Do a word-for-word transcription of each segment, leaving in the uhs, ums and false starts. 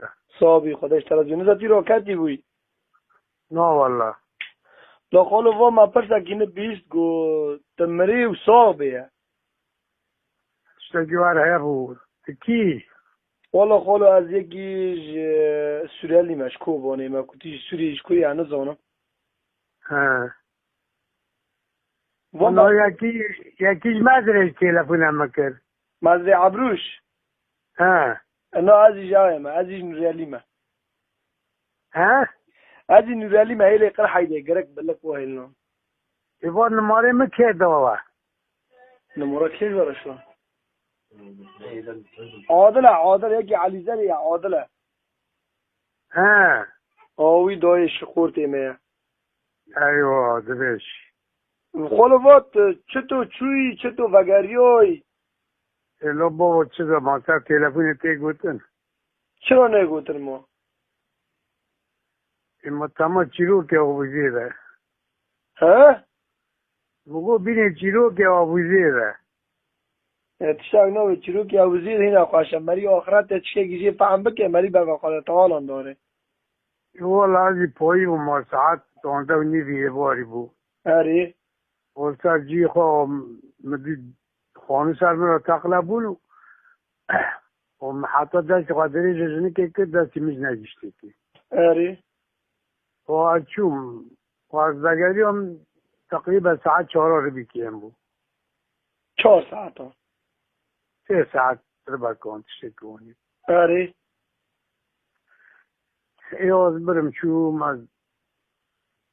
te. Sabî, Xwedê ji te razî. Nizatî roketî bûyî. Na walla. La xalo, va me pirsekî nivîst, got, tu mirî û sabê ye. Tiştekî wer hebû. Tu kî? Wala xalo, ez yekî ji Sûrelî me, ji Kobanê me, ku tî ji Sûriyê, ji ku ye, nizanim. He. Wala yekî, yekî ji Mezrê ji telefona min kir. Mezrê Ebrûş? He. Na, ez jî ji awê me, ez jî ji Nûrelî me. He? Ez jî Nûrelî me, hêlê Qirheydê, gerek bilik bo hêlnan. Ê, va nimarê min kê dawa? Nimara kê ji we re şiwa? Adil e, Adil, yekî Elîzerê ye, Adil e. He. A wî dayê ji xortê me ye. Eywa, dibêj. Xalo vat, çito çûyî, çito vegeriyoyî? Ê, lo bavo, çi zaman te telefonê tê gotin? Çira negotin ma? Ê, ma tema çîrokê avûzê de. He? Min got bînê çîrokê avûzê de. E, tiştek navê çîrokê avûzê de hîna xweş e. Merî axirete tiştekî jê fehm bike, merî beva xwe de tewalan dare. Ê, wala ez jî payî bûm, ma saet duwazdeh û nîvî êvarî bû. Erê. Wisa cî xwe min dî xanû ser min re teqle bûn û û min heta destê xwe dirêj ji jinikê kir, destê min ji negiştê kir. Erê. Û ez çûm, û ez vegeriyam, teqrîben saet çara ribî kêm bû. Çar saetan. Sê saet ribekan tiştekî wanî. Erê. Ê, ez birim çûm, ez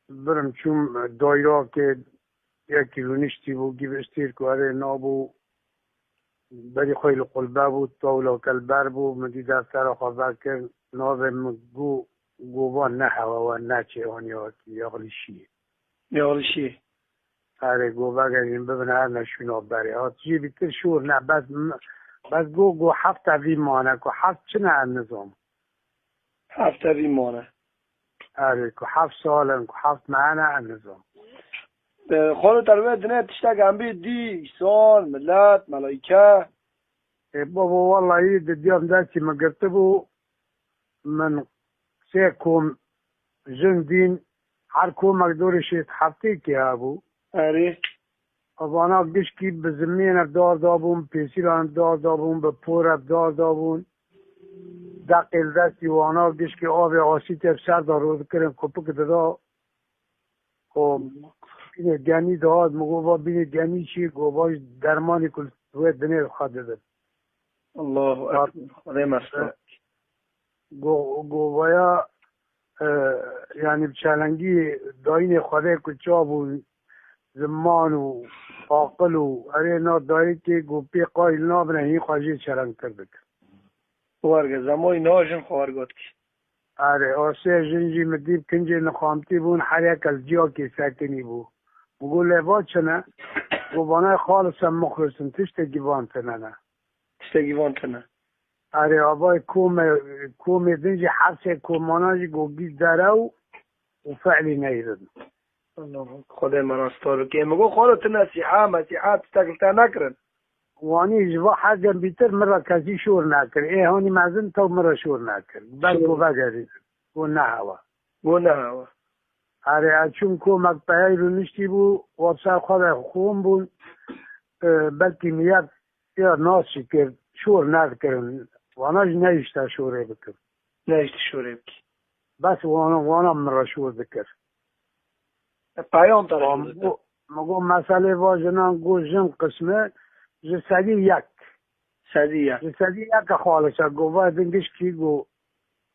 birim çûm dayrakê, yekî rûniştî bû, gî bi stêrko erê nabû, berî xwe li qulbe bû, tawla ke li ber bû, min dî deftera xwe vekir, navê min got, gova ne hewe we, ne çê, anî hatî, yaxlîşî. Yaxlîşî. Erê, got vegerîn bibin her ne şûna berê. Hat jî bîtir şûr ne, bes, bes got, got heft evî mane, ku heft çi ne ez nizam. Heft evî mane. Erê, ku heft sal in, ku heft mehene, ez nizam. E, xalo, te li wê dinê tiştek em bê dî, îsan, milet, melayke? Ê, babo, wellahî, di diyam destî min girtibû, min sê kom jin dîn, her komek dorê şêst heftêkê hebû. Erê. Vana gişkî bi zimêne dar dabûn, pêsîlan dar dabûn, bi pore dar dabûn. Deqê li destî wana gişkî avê asîtê bi ser de rû dikirin, kupik dida. Û bînê genî dihat, min got, "Va bînê genî çi?" Got, "Va ji dermanê ku li wê dinê xwe didin." Allahu Ekber. Xwedê me star. Go-, govaya, e, yanî bi çelengî dayînê Xwedê ku çav û ziman û aqil û erê na dayikê ku pê qayîl nabine, hîn xwe jê çelengtir dikin. Werge, zemoyî niha jin xwe werga dikî. Erê, o sê jin jî min dî bi kincê nixamtî bûn, her yek li ciyakê sekinî bû. Min got, "Lê va çi ne?" Got, "Vanay xalis em muxlis in, tiştekî van tine ne." Tiştekî van tine. Erê, avayê kome, komê din jî, hepsê komana jî gogî derew û fe'lî neyrin. Allahu Ekber. Xwedê me rast bike. Min got, "Xwedê tu nesîha, mesîha, tiştek li te nekirin?" Wanî ji va hezên bîtir min re kesî şor nekir. Ê hanî mezin taw min re şor nekir. Ber Şor. Ku vegerî. Ku nehewa. Ku nehewa. Erê, ez çûm komek peyey rûniştî bû, wa ser xwe de xûn bûn. E, belkî niyet ya nas jî kir, şor nedikirin. Wana jî nehişte şorê bikin. Nehişte şorê bikî. Bes wana, wana min re şor dikir. E, peyan te re Wa şor min dikir. Got, min got, meselê va jinan got jin qismi ji sedî yek. Sedî yek. Ji sedî yek e xalis e. Got, va din gişkî got,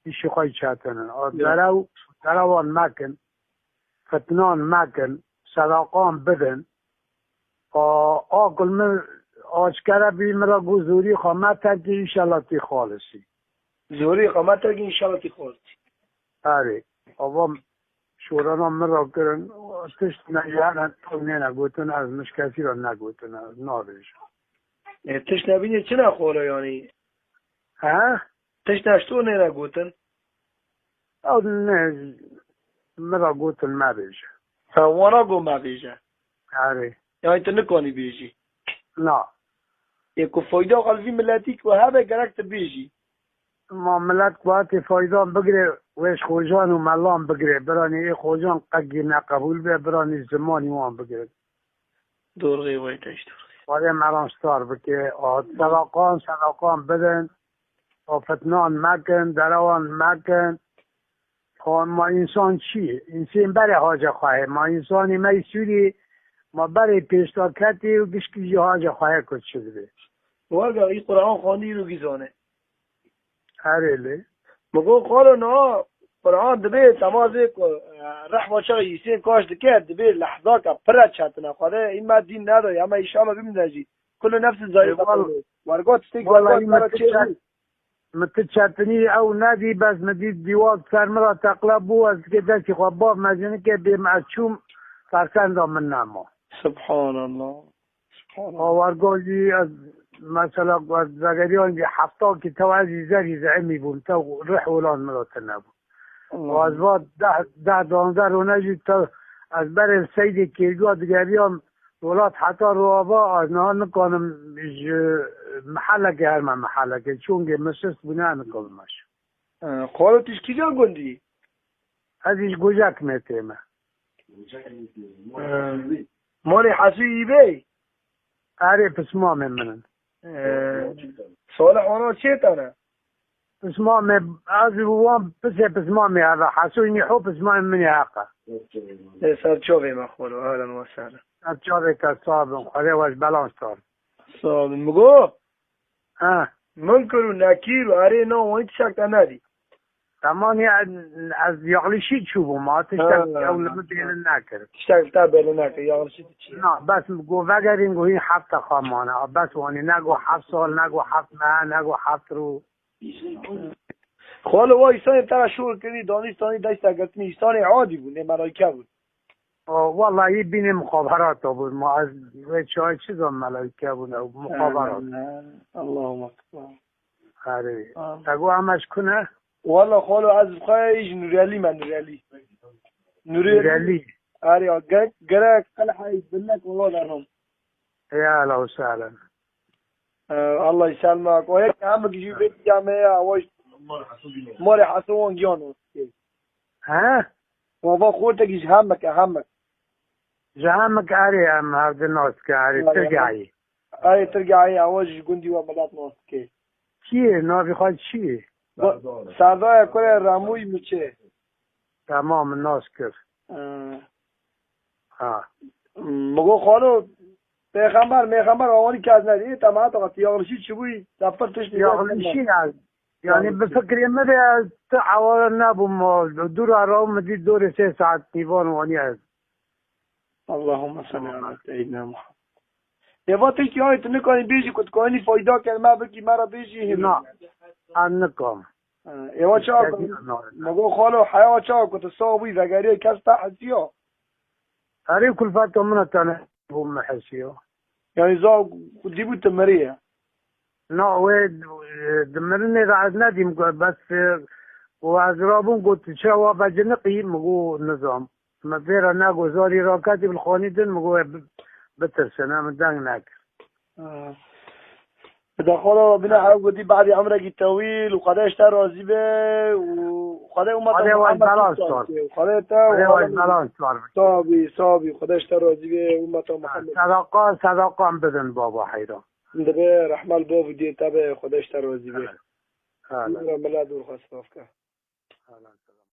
îşî xwe çetinin. A Ya. Derew, derewan mekin. Fitnan mekin. Sedaqan bidin. A, a ku li min aşkere bî, min re got, "Zorî xwe meterkî, înşallah tî xalisî." Zorî xwe meterkî, înşallah tî xalisî. Erê, avam şorana min re kirin, tişt ne, yani, taw nêne gotin, ez min ji kesî re negotin, ez nabêjim. E, tişt nebînî çi ne xolo, yani? He? Tişt ne ji to nêne gotin? Ew ne, min re gotin mebêje. Ha, wana got mebêje. Erê. Yani tu nikanî bêjî. Na. Ê ku fayda xwe li vî miletî ku hebe gerek tu bêjî. Ma millet ku hatê faydan bigire, wê ji xocan û melan bigire. Biranî ê xocan qegî neqebûl be, biranî zimanî wan bigire. Dorxê wê te ji dorxê. Xwedê meran star bike. A, sedaqan, sedaqan bidin. A, fitnan mekin, derewan mekin. A, ma însan çi ye? Însên berê haca xwe ye. Ma însanê me yê Sûriyê, ma berê pêşda ketê û gişkî jî haca xwe ye ku çi dibe. Warga, î Quran xwendî û gîzane. Erê lê. Mi got, xalo, niha Quran dibê temazê ku, e, rehma çaxê Îsên kaş dike, dibê lehzaka pire çetine. Xwedê î me dîn nedaye, ema înşallah bimîne jî. Kullu nefsin Ê, zayîqetul wal-, mewt. Wergot tiştek wala wergot î me mera ti çê çet-, bû. Mi ti çetinî ew nedî, bes mi dît dîwar ser min re teqle bû, ez dikê destî xwe baf me jinike bêm ez çûm, fersenda min nema. Subhanallah. Subhanallah. Awargojî ez mesela ez vegeriyan jî hefta ki tew ez jî zerî zehmî bûm, tew rih olan min re tine bû. Allah. Û ez va deh, deh, duanzeh rone jî tew ez berê Seydê Kêrgûa digeriyam welat heta rova ez niha nikanim ji mehellekê herme mehellekê. Çûngê min sist bûne nikanim ez. Ee, Xalo tu ji kîjan gundî? Ez ji Gojek mêtê me. Ee, Malê Hesû yî bê? Erê pismamê min in. Ee, Salih wana çê tane? Pismamê, ez û wan pisê pismamê heve. Hesû nîho pismamê min ê heqe. Ê, ser çavê me xalo, ehlen we sehlen. Ser çavê te sağ bin. Xwedê we ji belan sar. Sağ olun. Mugo? Ha. Munkir û Nekîr û erê na wanî tiştek te nedî. Tamam ya, ez Yaxlîşî çûbûm, ma tiştek Ha. ew li min bêlin nekir. Tiştek te bêlin nekir, Yaxlîşî tu çi? Na, bes go vegerîn, go hîn heft deqa mane. Bes wanî, ne go heft sal, ne go heft meh, ne go heft rû. Xalo, wa îsanê te re şol kirî, danî, danî dest girtinî, îsanê adî bû, nê melaîke bû. O, wallahî bînê muxaberata bû. Ma ez wê çayê çi zan melaîke bûn ew muxaberat. Allahum ekber. Erê. Amin. Te got em ez kune? Walla xalo ez bi xwe ji Nurelî me, Nurelî. Nurelî. Nurelî. Erê, ya, gerek, gerek qelhayî bilmek wala derham. Ya, Allahu sehlen. Ee, Allah selmak. O yek hem jî vê camê ya, o Morê Heso wan giyan o. He? Baba xortekî ji hemek e, hemek. Ji hemek erê em hevdin nas ke erê, Erê, Tirgayî. Erê, Tirgayî, ewa ji gundî we milet nas dike. Kî ye? Navê xwe çi ye? Ba-, Serdaya kurê Remûy Miçê. Tamam, min nas kir. Ee. Ha. Migo xalo, pêxember, mêxember awanî kes nedî. Ê, te me heta qet Yaxlişî çi bûyî? Te pir tiştî Yaxlişî ez. Yani bi fikrê min de ez ti eware nebûm. Dûra raw min dî dorê sê saet nîvan wanî ez. Allahümme salli ala seyyidina Muhammed. Eva tiştî ayê tu nikanî bêjî ku tu kanî fayda ker me bikî me re bêjî hîn. Na, ez nikam. Eva çawa ku, Tevî na. Mego xalo heya çawa ku tu sax bûyî vegeriyê kes te hesiya. Erê kulfeta min e tane bû min hesiya. Yani za ku dîbû tu miriye. Na, wê, e, di mirinê de ez nedîm, got, bes, e, û ez rabûm, got, "Tu çawa veciniqî?" Min got, "Nizam." Min vê re negot, zarî raketî bi li xanî din, min got, "Wê bi-, bitirsin, min deng nekir." Ha. Bi daxwala bine ew gotî, "Badî emrekî tewîl û Xwedê ji te razî be û Xwedê umeta Xwedê we Muhammed belan sar. Xwedê te Xwedê we Xwedê belan sar." Sabî, sabî, Xwedê ji te razî be, umeta Muhammed. Sedaqa, sedaqan bidin baba heyran. Dibe rehma li bav û diyê te be, Xwedê ji te razî be. Ha, ha. Mira mila dûr xwe silav ke.